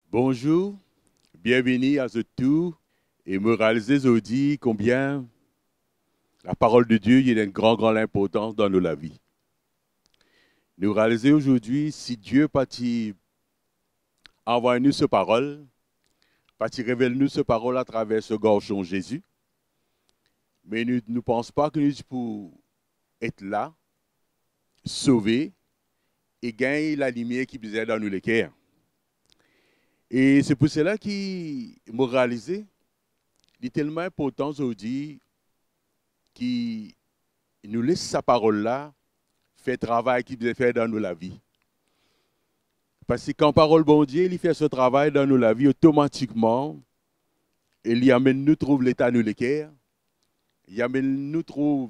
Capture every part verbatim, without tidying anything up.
Bonzour, bienvini a zot tou, e mo realize zordi konbien laparol de Die ena enn gran, gran linportans dan nou lavi. Nou realize zordi, si Die pa ti anvway nou so parol, pa ti revel nou so parol atraver so Garson Zezi, me nou, nou pans pa ki nou ti pou et la, sove e gagn lalimier ki bizin dan nou leker. E se pou sela ki mo realize, li telman inportan zordi ki nou les sa parol la fer travay ki bizin fer dan nou lavi. Parski kan parol Bondie, li fer so travay dan nou lavi, otomatikman, e li amenn nou trouv leta nou leker, li amenn nou trouv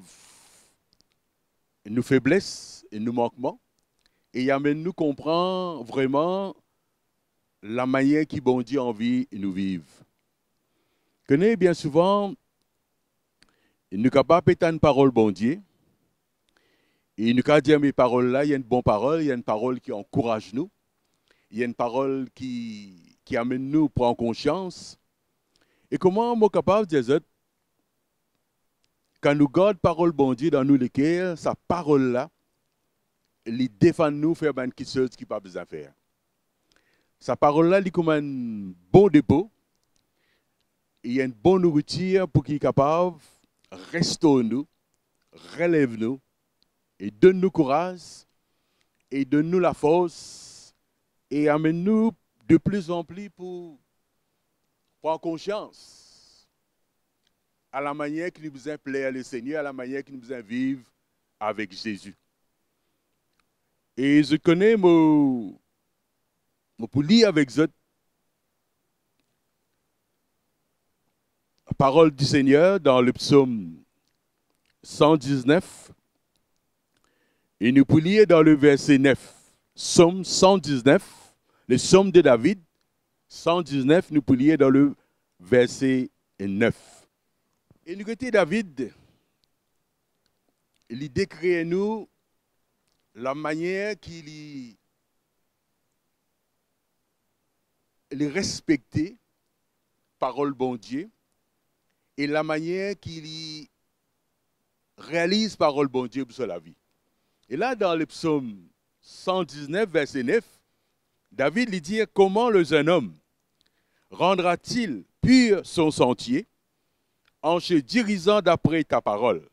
nou febles e nou mankman, e li amenn nou konpran vreman lamanier ki Bondie anvi nou viv. Kone, bien souvan, nou kapav pe tann parol Bondie, e nou kapav dir, me parol la, li enn bon parol, li enn parol ki ankouraz nou, li enn parol ki, ki amenn nou pran konsians. E kouma mo kapav dir zot, kan nou gard parol Bondie dan nou leker, sa parol la, li defann nou fer bann kiksoz ki pa bizin fer. Sa parol la, li kouma enn bon depo, e enn bon nouritir pou ki kapav restor nou, relev nou, e donn nou kouraz, e donn nou lafors, e amenn nou de pli an pli pou pran konsians a lamanier ki nou bizin pler Lesegner, a lamanier ki nou bizin viv avek Zezi. E zot kone, mo, mo pou lir avek zot parol di Segner dan le psom san diznef, e nou pou lir dan le verse nef. Psom san diznef, le psom de David, san diznef, nou pou lir dan le verse nef. E nou gete David, li dekrir nou lamanier ki li, li respekte parol Bondie e lamanier ki li realiz parol Bondie pou so lavi. E la, dan le psom san diznef, verse nef, David, li dir, comment le jeune homme rendra-t-il pur son sentier en se dirigeant d'après ta parole?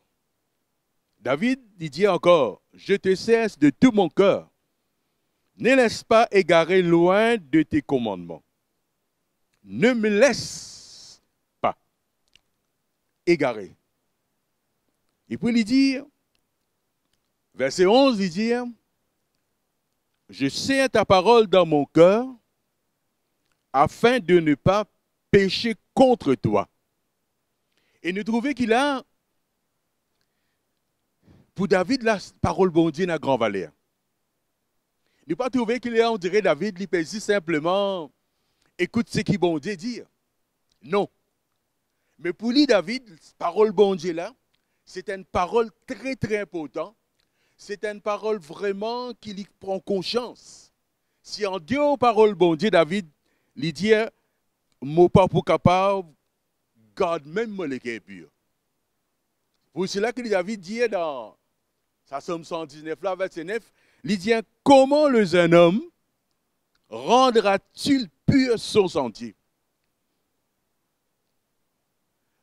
David, li dir ankor, je te cherche de tout mon cœur. Ne laisse pas égarer loin de tes commandements. Ne me laisse pas égarer. Epi li dir, verse onz, li dir, je serre ta parole dans mon cœur afin de ne pas pécher contre toi. E nou trouve ki la, pou David, la parol Bondie ena gran valer. Nou pa trouve ki la, on dire David, li pe zis sinpleman ekout seki Bondie dir. Non. Me pou li, David, parol Bondie la, se enn parol tre, tre inportan. Se enn parol vreman ki li pran konsians. Si andeor parol Bondie, David, li dir, mo pa pou kapav gard mem mo leker pir. Pou sela ki David dir dan sa Psom san diznef la, verse nef, li dir, comment le jeune homme rendra-t-il pur son sentier?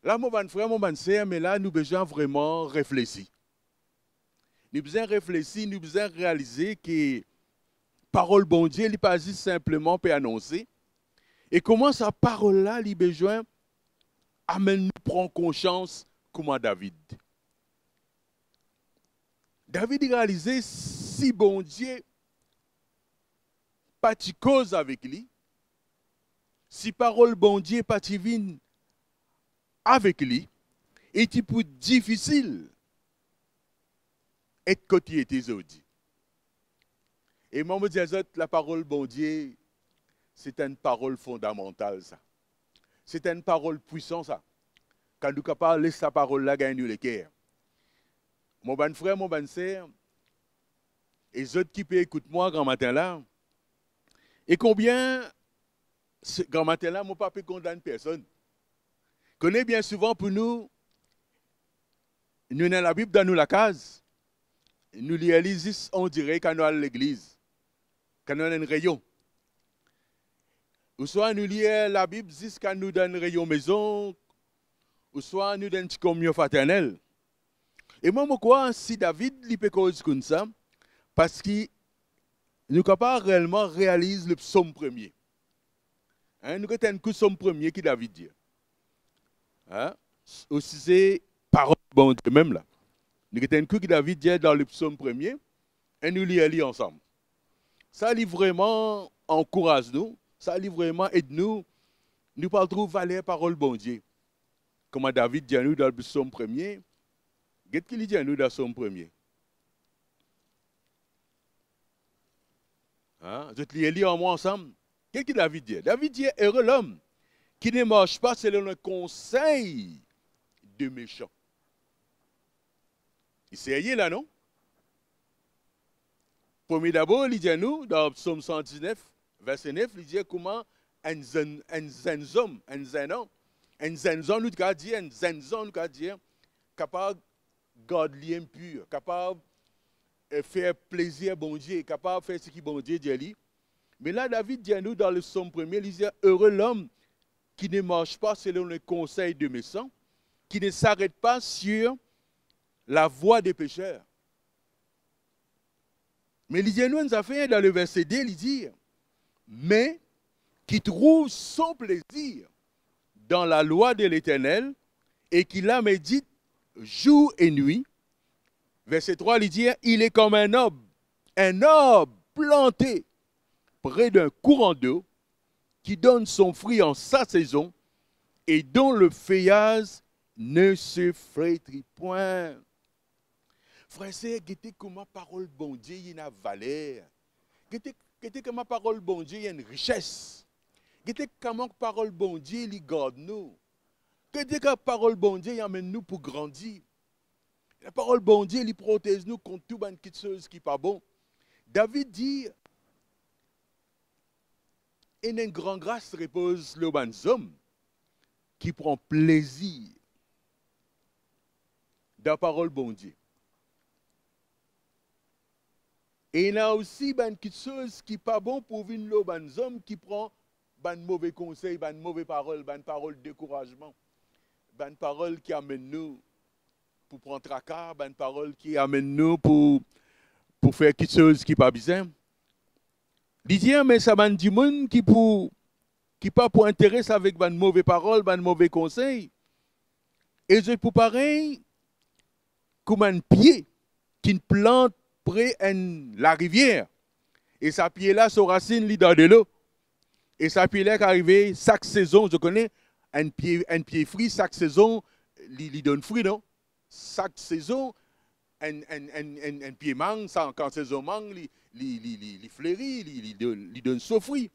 La, mo bann frer, mo bann ser, me la, nou bizin vreman reflesi. Nou bizin reflesi, nou bizin realize ki parol Bondie, li pa zis sinpleman pe anonse. E kouma sa parol la, li bizin amenn nou pran konsians kouma David. David realize si Bondie pa ti koz avek li, si parol Bondie pa ti vinn avek li, li ti pou difisil et kot li ete zordi. E mwa, mo dir zot, laparol Bondie, se enn parol fondamantal, sa. Se enn parol pwisan, sa. Kan nou kapav les sa parol la gagn nou leker. Mo bann frer, mo bann ser, e zot ki pe ekout mwa gramatin la, e konbien se, gramatin la, mo pa pe kondann personn. Kone bien souvan pou nou, nou ena Labib dan nou lakaz, nou lir li zis, on dire, kan nou al legliz, kan nou al enn reynion. Ouswa nou lir Labib zis kan nou dan enn reynion mezon, ouswa nou dan enn ti kominion fraternel. E mwa, mo krwar si David, li pe koz koumsa, parski nou kapav realman realiz le psom premie. Hein, nou get enn kou psom premie ki David dir. Hein? Osi se parol Bondie mem la. Nou get enn kou ki David dir dan le psom premie, e nou lir li ansam. Sa li vreman ankouraz nou, sa li vreman ed nou, nou pou al trouv valer parol Bondie. Kouma David dir nou dan le psom premie, get ki li dir nou dan psom premie. Hein? Zot lir li ar mwa ansam. Get ki David dir. David dir, "Ere lom ki ne mars pa selon lekonsey de mesan." Li serye la, non? Premie dabor, li dir nou, dan Psom san diznef, verse nef, li dir kouma enn zenn, enn zenn zom, enn zenn an, enn zenn zom, nou kapav dir, enn zenn zom, nou kapav dir, kapav gard li inpir, kapav, eh, fer plezir Bondie, kapav fer seki Bondie dir li. Me la, David dir nou dan le Psom premie, li dir, "Ere lom ki ne mars pa selon lekonsey de mesan, ki ne saret pa sir lavwa de peser." Me li dir nou enn zafer dan le verse de, li dir, "Me ki trouv son plezir dan lalwa de Leternel e ki la medit zour e nwi." Verse trwa, li dir, "Il est comme un arbre, un arbre planté près d'un courant d'eau, qui donne son fruit en sa saison et dont le feuillage ne se flétrit point." Frer, ser, gete kouma parol Bondie ena valer. Gete, gete kouma parol Bondie enn rises. Gete kouma parol Bondie li gard nou. Gete kouma parol Bondie amenn nou pou grandi. Laparol Bondie li protez nou kont tou bann kiksoz ki pa bon. David dir, "Enn, enn gran gras repoz lor bann zom ki pran plezir dan parol Bondie." E ena osi bann kiksoz ki pa bon pou vinn lor bann zom ki pran bann move konsey, bann move parol, bann parol dekourazman, bann parol ki amenn nou pou pran traka, bann parol ki amenn nou pou, pou fer kiksoz ki pa bizin. Li dir, me sa bann dimoun ki pou, ki pa pou interes avek bann move parol, bann move konsey, e zot pou parey kouma enn pie ki'nn plant pre enn larivier, e sa pie la, so rasinn li dan delo, e sa pie la ki arive sak sezon, zot kone, enn pie, enn pie fri, sak sezon, li, li donn fri, non? Sak sezon, enn, enn, enn, enn, enn pie mang, sa, kan sezon mang, li, li, li, li, li fleri, li, li donn, li donn so fri.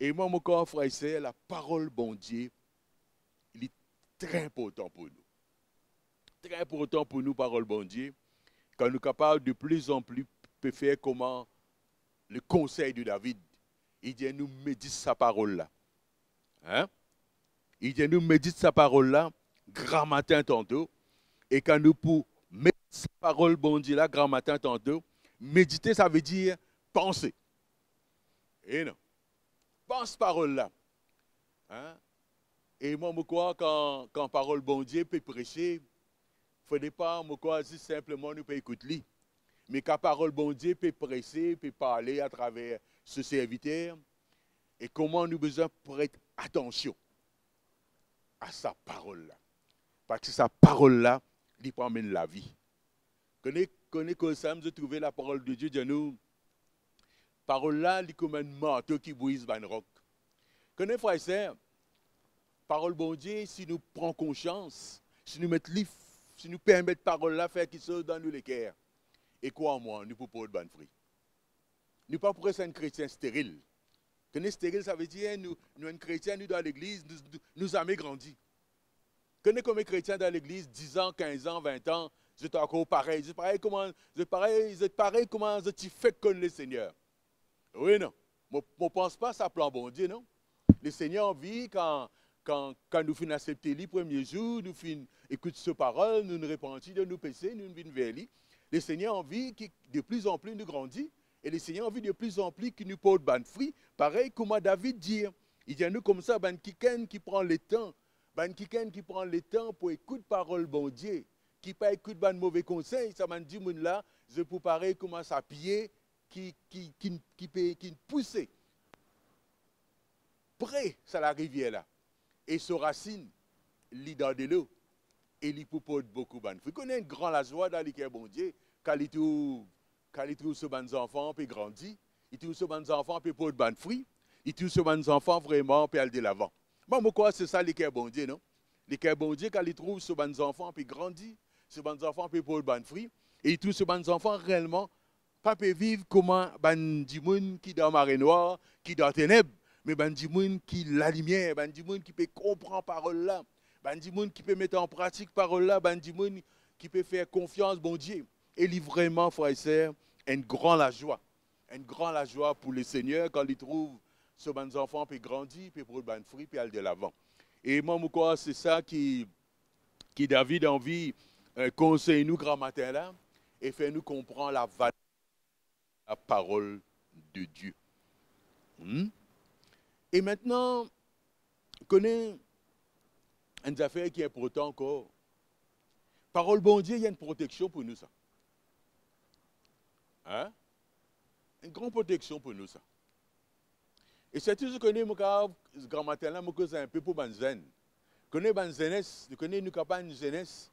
E mwa, mo krwar, frer e ser, laparol Bondie, li tre inportan pou nou. Tre inportan pou nou, parol Bondie, kan nou kapav de pli an pli pe fer kouma lekonsey de David. Li dir nou medit sa parol la. Hein? Li dir nou medit sa parol la gramatin tanto, e kan nou pou medit sa parol Bondie la gramatin tanto, medite, savedir panse. E non. Pans parol la. Hein? E mwa, mo krwar kan, kan parol Bondie pe prese, fode pa, mo krwar, zis sinpleman nou pe ekout li. Me kan parol Bondie pe prese, pe parle atraver so serviter, e kouma nou bizin pret atansion a sa parol la. Parski sa parol la, li pou amenn lavi. Kone, kone koz samem zot trouve laparol de Die dir nou, parol la, li kouma enn marto ki briz bann rok. Kone, frer e ser, parol Bondie, si nou pran konsians, si nou met li, si nou permet parol la fer kiksoz dan nou leker, e krwar mwa, nou pou port bann fri. Nou pa pou res enn kretien steril. Kone steril, savedir nou, nou enn kretien, nou dan legliz, nou, nou, nou zame grandi. Kone konbien kretien dan legliz, diz an, kinz an, vin an, zot ankor parey, zot parey kouma, zot parey, zot parey kouma zot ti fek konn Lesegner. Wi, non? Mo, mo pans pa sa plan Bondie, non. Lesegner anvi, kan, kan, kan nou finn aksepte li premie zour, nou finn ekout so parol, nou, nou repanti de nou pese, nou vinn ver li. Lesegner anvi ki de pli an pli nou grandi, e Lesegner anvi de pli an pli ki nou port bann fri, parey kouma David dir. Li dir nou koumsa, bann kikenn ki pran letan, bann kikenn ki pran letan pou ekout parol Bondie, ki pa ekout bann move konsey, sa bann dimoun la, zot pou parey kouma sa pie ki, ki, ki, ki pe, ki pouse pre sa larivier la, e so rasinn, li dan delo, e li pou port boukou bann fri. Kone enn gran lazwa dan leker Bondie, kan li trouv, kan li trouv so bann zanfan pe grandi, li trouv so bann zanfan pe port bann fri, li trouv so bann zanfan vreman pe al delavan. Mwa, mo krwar se sa leker Bondie, non? Leker Bondie, kan li trouv so bann zanfan pe grandi, so bann zanfan pe port bann fri, e li trouv so bann zanfan reelman pa pe viv kouma bann dimoun ki dan marenwar, ki dan teneb, me bann dimoun ki lalimier, bann dimoun ki pe konpran parol la, bann dimoun ki pe met an pratik parol la, bann dimoun ki pe fer konfians Bondie. E li vreman, frer e ser, enn gran lazwa. Enn gran lazwa pou Lesegner kan li trouv so bann zanfan pe grandi, pe port bann fri, pe al delavan. E mwa, mo krwar se sa ki, ki David anvi, eh, konsey nou gramatin la e fer nou konpran lavaler laparol de Die. Hmm? E aster, kone enn zafer ki inportan ankor. Parol Bondie, li enn proteksion pou nou sa. Hein? Enn gran proteksion pou nou sa. E sirtou, zot kone, mo kapav, gramatin la, mo koz inpe pou bann zenn. Kone bann zenes, nou kone nou kapav enn zenes,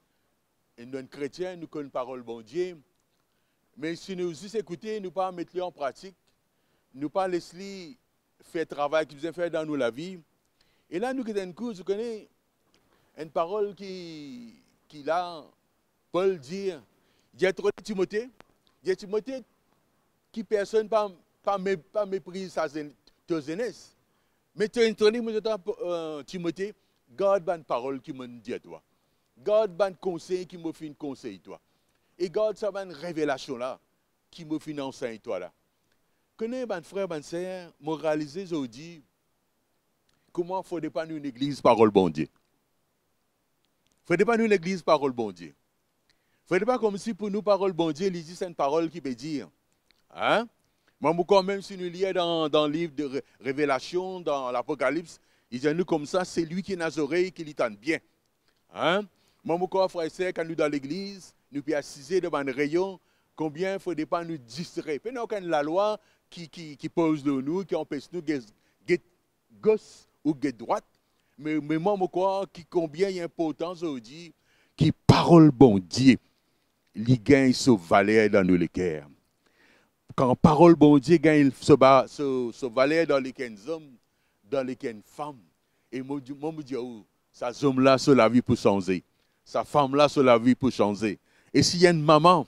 e nou enn kretien, nou konn parol Bondie, me si nou zis ekoute, nou pa met li an pratik, nou pa les li fer travay ki bizin fer dan nou lavi, e la nou get enn kou, zot kone, enn parol ki, ki la, Pol dir, dir to Timote, dir Timote, ki personn pa, pa me-, pa mepriz sa zen-, to zenes. Me to, to, mo dir twa, eh, Timote, gard bann parol ki mo'nn dir twa. Gard bann konsey ki mo finn konsey twa. E gard sa bann revelasion la ki mo finn ansegn twa la. Kone bann frer, bann ser, mo realize zordi kouma fode pa nou negliz parol Bondie. Fode pa nou negliz parol Bondie. Fode pa koumsi pou nou parol Bondie, li zis enn parol ki pe dir. Hein? Mwa, mo krwar mem si nou lir dan, dan liv de Re-, Revelasion, dan Lapokalips, li dir nou koumsa, selwi ki ena zorey, ki li tann bien. Hein? Mwa, mo krwar, frer e ser, kan nou dan legliz, nou pe asize dan bann reynion, konbien fode pa nou distre. Pena okenn lalwa ki, ki, ki poz lor nou, ki anpes nou get, get gos ou get drwat, me, me mwa, mo krwar ki konbien li inportan zordi ki parol Bondie, li gagn so valer dan nou leker. Kan parol Bondie gagn so ba-, so, so valer dan leker enn zom, dan leker enn fam, e mo di-, mo, mo dir ou, sa zom la, so lavi pou sanze. Sa fam la, so lavi pou sanze. E si enn mama,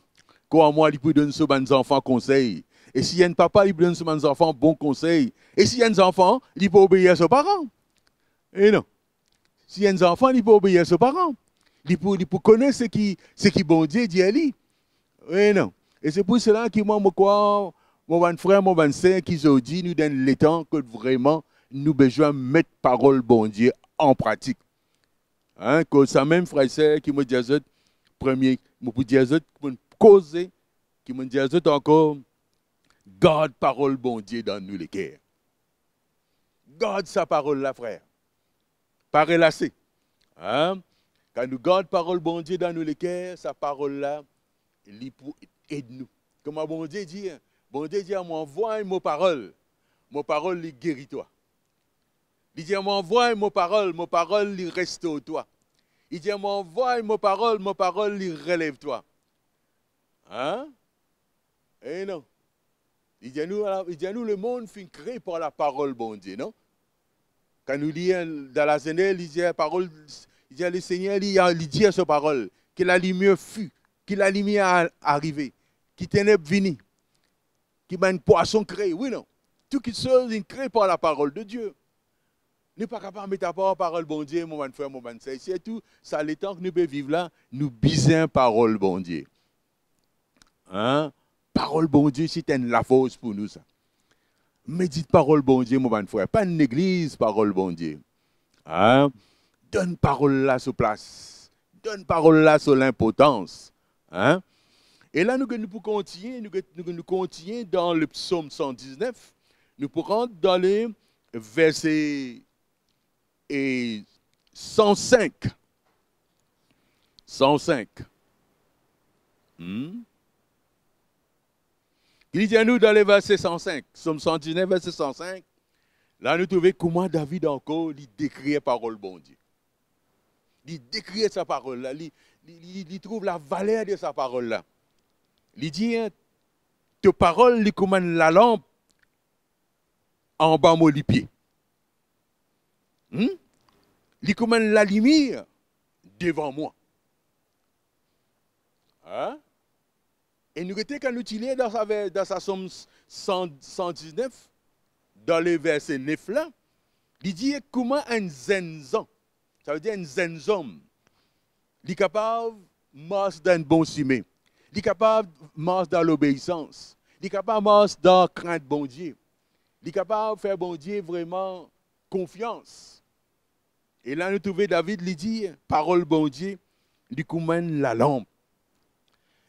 krwar mwa, li pou donn so bann zanfan konsey. E si enn papa, li pou donn so bann zanfan bon konsey. E si enn zanfan, li pou obeir so paran. E non. Si enn zanfan, li pou obeir so paran. Li pou, li pou kone seki, seki Bondie dir li. E non. E se pou sela ki mwa, mo krwar, mo bann frer, mo bann ser, ki zordi nou dan enn letan kot vreman nou bizin met parol Bondie an pratik. Hein, koz samem, frer e ser, ki mo dir zot, premie, mo pou dir zot, ki mo'nn koze, ki mo'nn dir zot ankor, gard parol Bondie dan nou leker. Gard sa parol la, frer. Pa relase. Hein? Kan nou gard parol Bondie dan nou leker, sa parol la, li pou ed nou. Kouma Bondie dir, Bondie dir, mo anvway mo parol, mo parol li geri twa. Li dir, mo anvway mo parol, mo parol li restor twa. Li dir, mo anvway mo parol, mo parol li relev twa. Hein? E non. Li dir nou, li dir nou, lemond finn kree par laparol Bondie, non? Kan nou lir dan Lazenes, li dir parol, li dir Lesegner, li, li dir so parol, que la lumière fût, que la lumière a-, arrive, ki teneb vini, ki bann pwason kree, wi non? Tou kiksoz inn kree par laparol de Die. Nou pa kapav met apar parol Bondie, mo bann frer, mo bann ser. Sirtou sa letan ki nou pe viv la, nou bizin parol Bondie. Hein? Parol Bondie, se enn lafors pou nou, sa. Medit parol Bondie, mo bann frer. Pa enn negliz parol Bondie. Hein? Donn parol la so plas. Donn parol la so linportans. Hein? E la, nou, nou pou kontigne, nou, nou, nou kontigne dan le psom san diznef. Nou pou rant dan le verse, e, san sink. San sink. Hmm? Li dir nou dan le verse san sink, Psom san diznef, verse san sink, la nou trouve kouma David ankor, li dekrir parol Bondie. Li dekrir sa parol la, li, li, li, li trouv lavaler de sa parol la. Li dir, to parol, li kouma enn lalanp anba mo lipie. Hmm? Li kouma enn lalimier devan mwa. Hein? E nou gete kan nou ti lir dan sa ver-, dan sa Psom san, san diznef, dan le verse nef la, li dir kouma enn zenn zan, savedir enn zenn zom, li kapav mars dan enn bon sime, li kapav mars dan lobeisans, li kapav mars dan krint Bondie, li kapav fer Bondie vreman konfians. E la nou trouve David, li dir, parol Bondie, li kouma enn lalanp.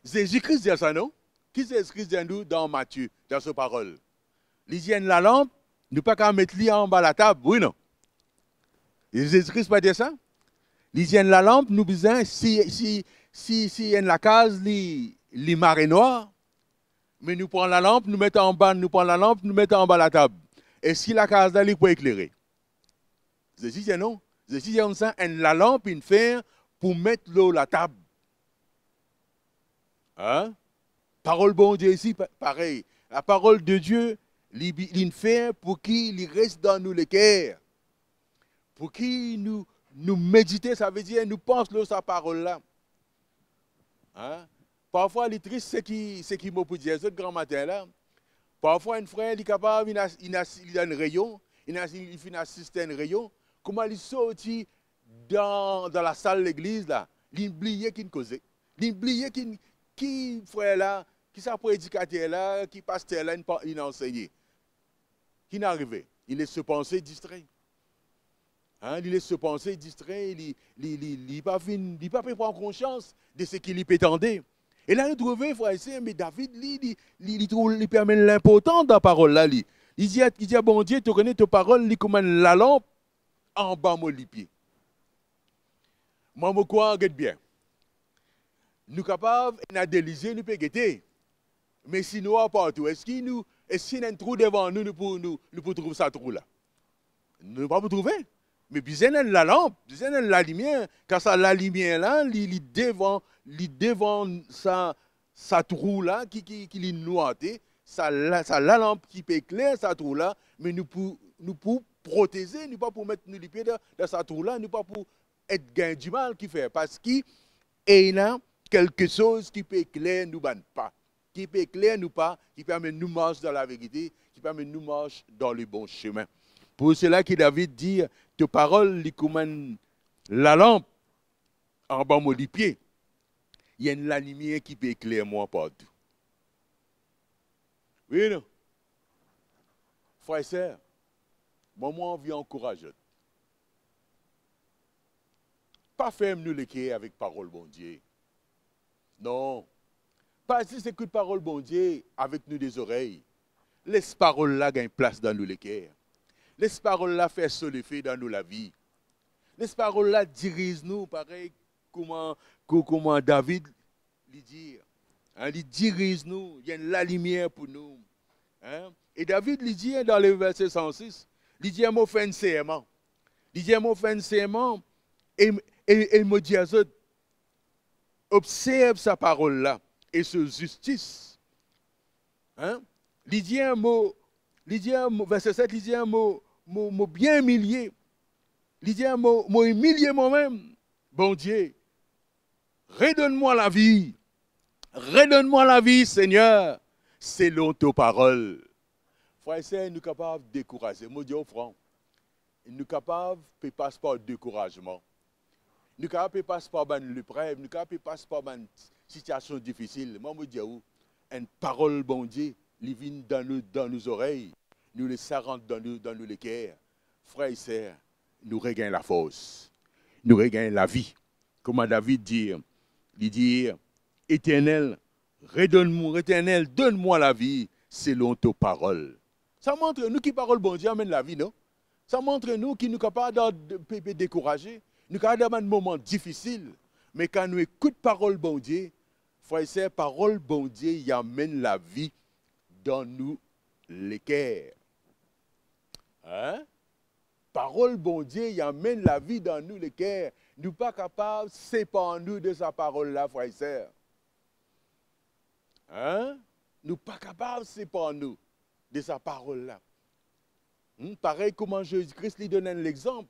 Zezi Kris dir sa, non? Ki Zezi Kris dir nou dan Matie, dan so parol? Li dir enn lalanp, nou pa kapav met li anba latab, wi non? E Zezi Kris pa dir sa? Li dir enn lalanp, nou bizin, si, si, si, si enn lakaz li, li mare nwar, me nou pran lalanp, nou met anba, nou pran lalanp, nou met anba latab. Eski lakaz la, li pou eklere? Zezi dir non. Zezi dir koumsa, enn lalanp inn fer pou met lor latab. Hein? Parol Bondie osi, pa-, parey. La parole de Dieu, li bi-, li'nn fer pou ki li res dan nou leker. Pou ki nou, nou medite, savedir nou pans lor sa parol la. Hein? Parfwa, li tris seki, seki mo pou dir zot gramatin la. Parfwa, enn frer, li kapav, inn as-, inn as-, li dan enn reynion, inn as-, li finn asiste enn reynion, kouma li sorti dan, dan lasal legliz la, li bliye ki'nn koze. Li bliye ki, ki frer la, ki sa predikater la, ki paster la, inn pa-, inn ansegne. Ki'nn arive? Li les so panse distre. Hein, li les so panse distre, li, li, li, li pa finn, li pa pe pran konsians de seki li pe tande. E la nou trouve, frer e ser, me David, li, li, li, li trouv, li pe amenn linportans dan parol la, li. Li dir, li dir Bondie, to kone to parol, li kouma enn lalanp anba mo lipie. Mwa, mo krwar, get bien. Nou kapav ena de lizie, nou pe gete. Me si nwar partou, eski nou, eski ena enn trou devan nou, nou pou, nou, nou pou trouv sa trou la? Nou pa pou trouve. Me bizin enn lalanp, bizin enn lalimier, kan sa lalimier la, li, li devan, li devan sa, sa trou la ki, ki, ki li nwarte, sa la, sa lalanp ki pe ekler sa trou la, me nou pou, nou pou proteze, nou pa pou met nou lipie dan, dan sa trou la, nou pa pou et gagn dimal. Kifer? Parski ena kelke soz ki pe ekler nou bann pa, ki pe ekler nou pa, ki pe amenn nou mars dan laverite, ki pe amenn nou mars dan le bon sime. Pou sela ki David dir, to parol li kouma enn lalanp anba mo lipie, li enn lalimier ki pe ekler mwa partou. Wi non? Frer e ser, mwa, mo anvi ankouraz zot. Pa ferm nou leker avek parol Bondie. Non. Pa zis ekout parol Bondie avek nou de zorey. Les parol la gagn plas dan nou leker. Les parol la fer so lefe dan nou lavi. Les parol la diriz nou, parey kouma, kou-, kouma David li dir, hein, li diriz nou, li enn lalimier pou nou. Hein? E David, li dir dan le verse san sis, li dir, mo fer enn serman. Li dir, mo fer enn serman, e, e, e mo dir zot, observ sa parol la e so zistis. Hein? Li dir mo, li dir mo, verse set, li dir mo, mo, mo bien imilie. Li dir mo, mo imilie momem. Bondie, redonn mwa lavi. Redonn mwa lavi, Segner, selon to parol. Frer e ser, nou kapav dekouraze. Mo dir ou fran, nou kapav pe pas par dekourazman. Nou kapav pe pas par bann leprev, nou kapav pe pas par bann sitiasion difisil. Mwa, mo dir ou, enn parol Bondie, li vinn dan nou, dan nou zorey, nou les sa rant dan nou, dan nou leker, frer e ser, nou regagn lafors, nou regagn lavi. Kouma David dir, li dir, Eternel, redonn mwa, Eternel, donn mwa lavi selon to parol. Sa montre nou ki parol Bondie amenn lavi, non? Sa montre nou ki nou kapav dan, de, pe, pe dekouraze, nou kapav dan bann moman difisil, me kan nou ekout parol Bondie, frer e ser, parol Bondie, li amenn lavi dan nou leker. Hein? Parol Bondie, li amenn lavi dan nou leker. Nou pa kapav separ nou de sa parol la, frer e ser. Hein? Nou pa kapav separ nou de sa parol la. Hmm? Parey kouma Zezi Kris, li donn enn lexanp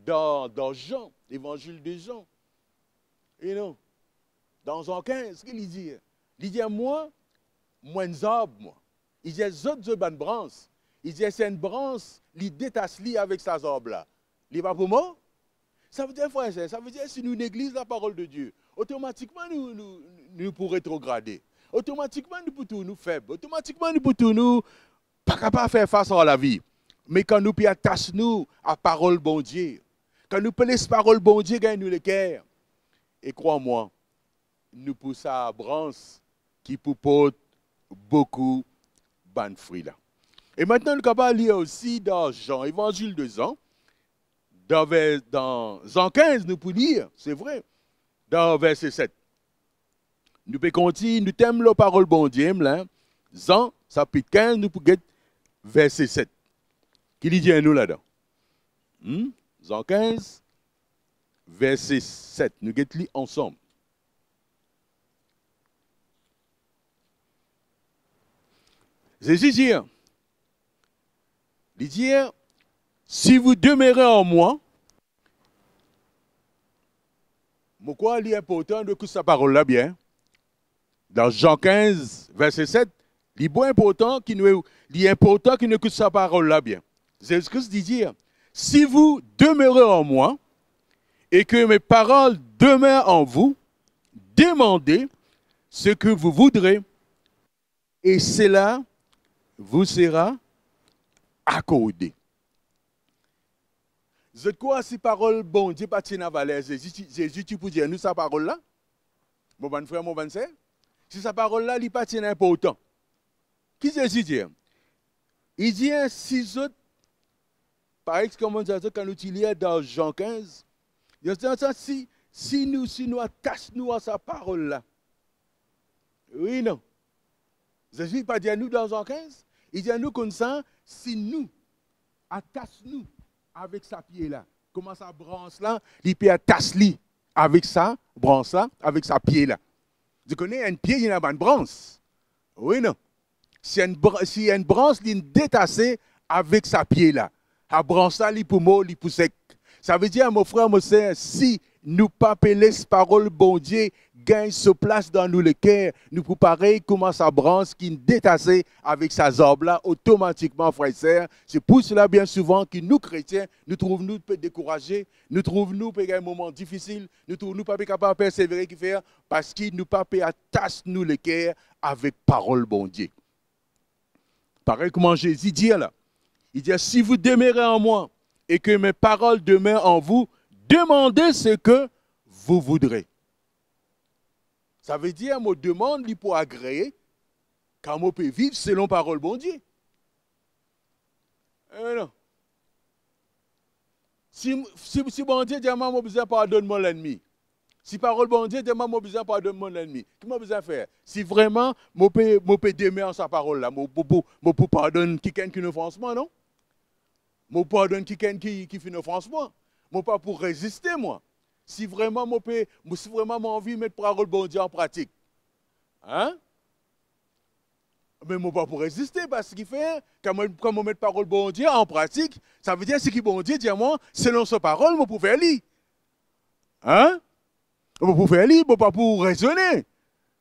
dan, dan Zan, Levanzil de Zan. E non, dan Zan kinz, ki li dir? Li dir, mwa, mwa enn zab, mwa. Li dir, zot, zot bann brans. Li dir, si enn brans, li detas li avek sa zab la, li pa pou mor? Savedir, frer e ser, savedir, si nou negliz laparol de Die, otomatikman nou, nou, nou pou retrograde. Otomatikman nou pou trouv nou feb. Otomatikman nou pou trouv nou pa kapav fer fas ar lavi. Me kan nou pe atas nou a parol Bondie, kan nou pe les parol Bondie gagn nou leker, e krwar mwa, nou pou sa brans ki pou port boukou bann fri la. E aster nou kapav lir osi dan Zan, Levanzil de Zan, dan ver-, dan Zan kinz, nou pou lir, se vre, dan verse set. Nou pe kontign, nou tem lor parol Bondie, mem la, Zan, sapit kinz, nou pou get verse set. Ki li dir nou ladan? Hmm? Zan kinz, verse set. Nou get li ansam. Zezi dir, li dir, si vous demeurez en moi, mo krwar li inportan nou ekout sa parol la bien. Dan Zan kinz, verse set, li bon inportan ki nou, li inportan ki nou ekout sa parol la bien. Zezi Kris li dir, si vous demeurez en moi et que mes paroles demeurent en vous, demandez ce que vous voudrez et cela vous sera accordé. Zot krwar si parol Bondie pa ti ena valer, Zezi ti, Zezi ti pou dir nou sa parol la? Mo bann frer, mo bann ser, si sa parol la, li pa ti ena inportan. Ki Zezi dir? Li dir, si zot, parey kouma dir zot, kan nou ti lir dan Zan kinz, li dir sa, si, si nou, si nou atas nou a sa parol la. Wi, non. Zezi pa dir nou dan Zan kinz, li dir nou koumsa, si nou atas nou avek sa pie la, kouma sa brans la, li pe atas li avek sa brans la, avek sa pie la. Zot kone enn pie, li ena bann brans. Wi, non? Si enn bra-, si enn brans, li detase avek sa pie la, sa brans la, li pou mor, li pou sek. Savedir, mo frer, mo ser, si nou pa pe les parol Bondie gagn so plas dan nou leker, nou pou parey kouma sa brans ki detase avek sa zab la, otomatikman, frer e ser. Se pou sela, bien souvan, ki nou kretien, nou trouv nou pe dekouraze, nou trouv nou pe gagn moman difisil, nou trouv nou pa pe kapav persevere, kifer? Parski nou pa pe atas nou leker avek parol Bondie. Parey kouma Zezi dir la, li dir, si vous demeurez en moi et que mes paroles demeurent en vous, demandez ce que vous voudrez. Savedir, mo demann li pou agree, kan mo pe viv selon parol Bondie. Eh non. Si, si, si Bondie dir mwa mo bizin pardonn mo lennmi, si parol Bondie dir mwa mo bizin pardonn mo lennmi, ki mo bizin fer? Si vreman mo pe, mo pe demer an sa parol la, mo, mo, mo, mo pou pardonn kikenn ki finn ofans mwa, non? Mo pardonn kikenn ki, ki finn ofans mwa. Mo pa pou reziste, mwa. Si vreman mo pe, mo, si vreman mo anvi met parol Bondie an pratik. Hein? Me mo pa pou reziste, parski fer, kan mo, kan mo met parol Bondie an pratik, savedir seki Bondie dir mwa, selon so parol, mo pou fer li. Hein? Mo pou fer li, mo pa pou rezone.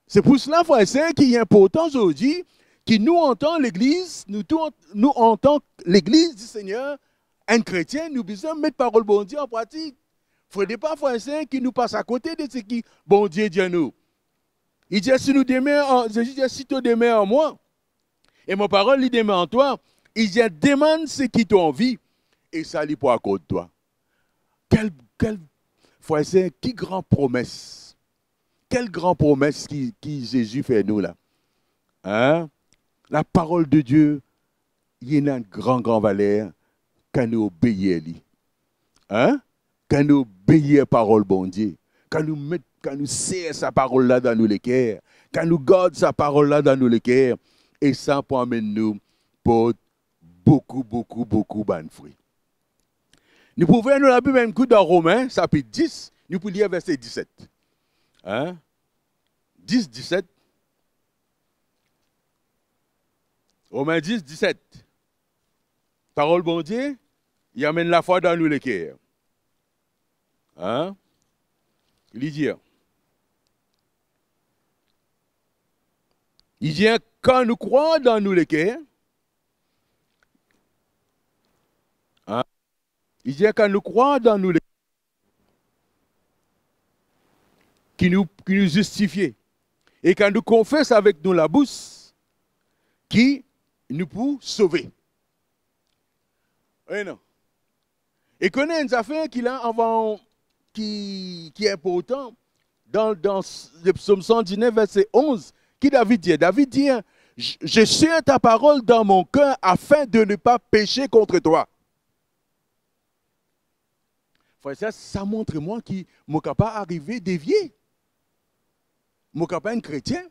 Se pou sela, frer e ser, ki inportan zordi ki nou, antan legliz, nou tou, nou, antan legliz di Segner, enn kretien, nou bizin met parol Bondie an pratik. Fode pa, frer e ser, ki nou pas akote de seki Bondie dir nou. Li dir, si nou demer an, Zezi dir, si to demer an mwa, e mo parol li demer an twa, Li dir, demann seki to anvi, e sa li pou akord twa. Kel, kel, frer e ser, ki gran promes! Kel gran promes ki, ki Zezi fer nou la! Hein? Laparol de Die, li ena enn gran, gran valer kan nou obeir li. Hein? Kan nou obeir parol Bondie, kan nou met, kan nou ser sa parol la dan nou leker, kan nou gard sa parol la dan nou leker, e sa pou amenn nou port boukou, boukou, boukou bann fri. Nou pou ouver nou Labib enn kou dan Romin, sapit dis, nou pou lir verse diset. Hein? Dis, diset. Romin dis, diset. Parol Bondie, li amenn lafwa dan nou leker. Hein? Li dir, li dir, kan nou krwar dan nou leker, hein? Li dir, kan nou krwar dan nou leker, ki nou, ki nou zistifie, e kan nou konfes avek nou labous, ki nou pou sove. Wi, non? E kone enn zafer ki la avan, ki, ki inportan, dan, dan s-, le psaume cent dix-neuf, verset onze, ki David dir? David dir, je, je serre ta parole dans mon cœur afin de ne pas pécher contre toi. Frer e ser, sa montre mwa ki mo kapav arive devie. Mo kapav enn kretien,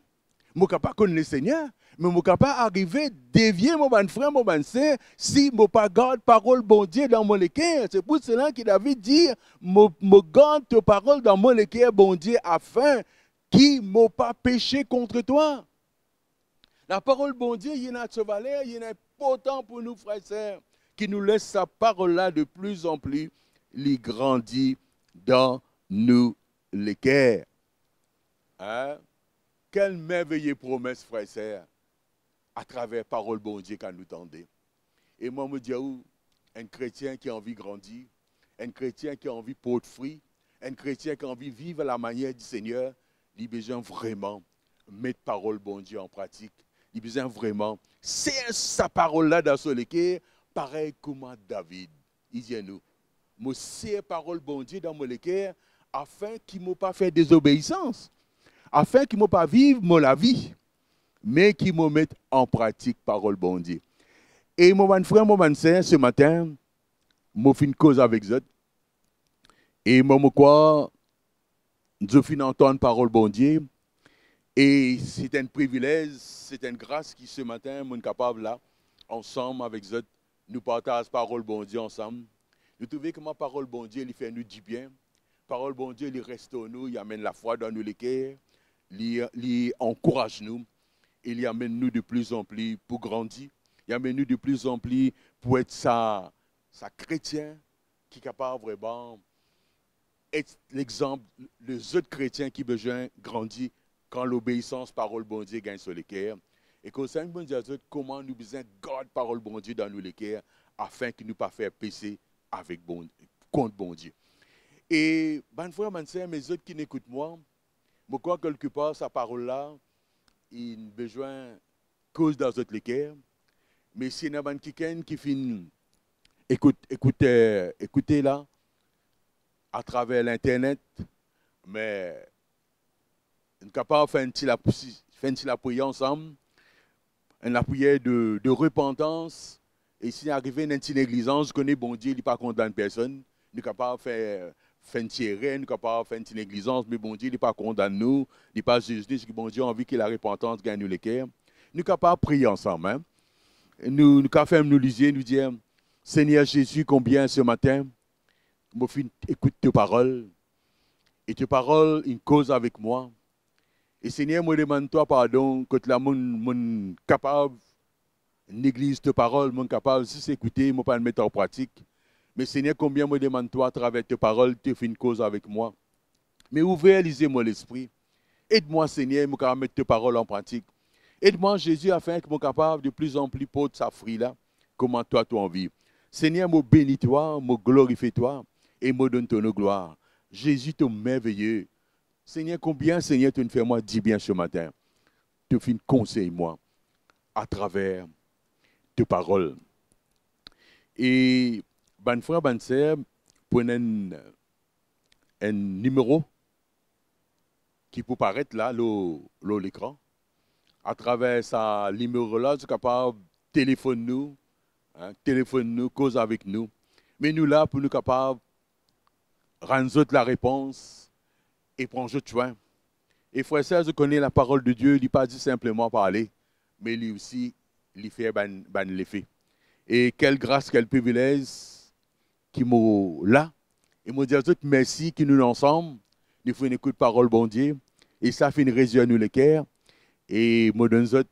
mo kapav konn Lesegner, me mo kapav arive devie, mo bann frer, mo bann ser, si mo pa gard parol Bondie dan mo leker. Se pou sela ki David dir, mo, mo gard to parol dan mo leker, Bondie, afin ki mo pa pese kont twa. Laparol Bondie, li ena so valer, li ena inportan pou nou, frer e ser, ki nou les sa parol la de pli an pli li grandi dan nou leker. Hein? Kel merveye promes, frer e ser, atraver parol Bondie kan nou tande. E mwa, mo dir ou, enn kretien ki anvi grandi, enn kretien ki anvi port fri, enn kretien ki anvi viv lamanier di Segner, li bizin vreman met parol Bondie an pratik. Li bizin vreman ser sa parol la dan so leker, parey kouma David. Li dir nou, mo ser parol Bondie dan mo leker, afin ki mo pa fer dezobeisans, afin ki mo pa viv mo lavi, me ki mo met an pratik parol Bondie. E mo bann frer, mo bann ser, se matin, mo finn koz avek zot, e mo, mo krwar zot finn antann parol Bondie, e se enn privilez, se enn gras ki se matin mo'nn kapav la ansam avek zot, nou partaz parol Bondie ansam. Nou trouve kouma parol Bondie, li fer nou dibien. Parol Bondie, li restor nou, li amenn lafwa dan nou leker, li, li ankouraz nou, e li amenn nou de pli an pli pou grandi. Li amenn nou de pli an pli pou et sa, sa kretien ki kapav vreman et lexanp lezot kretien ki bizin grandi kan lobeisans parol Bondie gagn so leker. E koumsa mo dir zot kouma nou bizin gard parol Bondie dan nou leker, afin ki nou pa fer pese avek Bond-, kont Bondie. E bann frer, bann ser, me zot ki'nn ekout mwa, mo krwar kelkepar sa parol la, inn bizin koz dan zot leker. Me si ena bann kikenn ki finn ekout, ekout, eh, ekoute la, atraver linternet, me nou kapav fer enn ti lap-, fer enn ti lapriyer ansam, enn lapriyer de, de repantans. E si arive ena enn ti neglizans, kone Bondie, li pa kondann personn. Nou kapav fer, fer enn ti erer, nou kapav fer enn ti neglizans, me Bondie, li pa kondann nou, li pa ziz nou, seki Bondie anvi ki larepantans gagn nou leker. Nou kapav priye ansam, hein. Nou, nou kapav ferm nou lizie, nou dir, Segner Zezi, konbien se matin mo finn ekout to parol, e to parol inn koz avek mwa. E Segner, mo demann twa pardon, kot la mo'nn, mo'nn kapav negliz to parol, mo'nn kapav zis ekoute, mo pa'nn met an pratik. Me Segner, konbien mo demann twa atraver to parol, to finn koz avek mwa. Me ouver lizie mo lespri. Ed mwa, Segner, mo kapav met to parol an pratik. Ed mwa, Zezi, afin ki mo kapav de pli an pli port sa fri la, kouma twa to anvi. Segner, mo beni twa, mo glorifie twa, e mo donn to nom glwar. Zezi, to merveye. Segner, konbien, Segner, to'nn fer mwa dibien se matin. To finn konsey mwa atraver to parol. E bann frer, bann ser, pou ena enn, enn nimero ki pou paret la lor, lor lekran. Atraver sa nimero la, zot kapav telefonn nou, hein, telefonn nou, koz avek nou. Me nou la pou nou kapav rann zot larepons e pran zot swin. E frer, ser, zot kone laparol de Die, li pa zis sinpleman parle, me li osi, li fer bann, bann lefe. E kel gras, kel privilez ki mo la. E mo dir zot mersi ki nou ansam, nou finn ekout parol Bondie, e sa finn rezir nou leker. E mo donn zot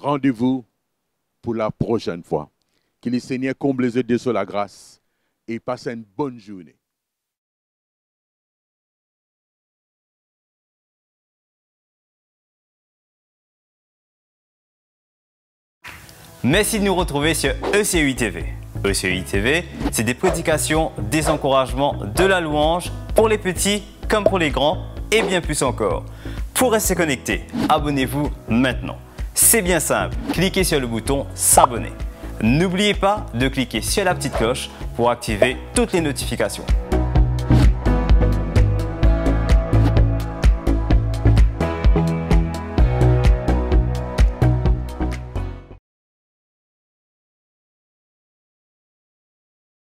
randevou pou laprosenn fwa. Ki Lesegner konble zot de so lagras e pas enn bonn zourne. Merci de nous retrouver sur E C U I T V. E C U I T V, c'est des prédications, des encouragements, de la louange pour les petits comme pour les grands et bien plus encore. Pour rester connecté, abonnez-vous maintenant. C'est bien simple, cliquez sur le bouton s'abonner. N'oubliez pas de cliquer sur la petite cloche pour activer toutes les notifications.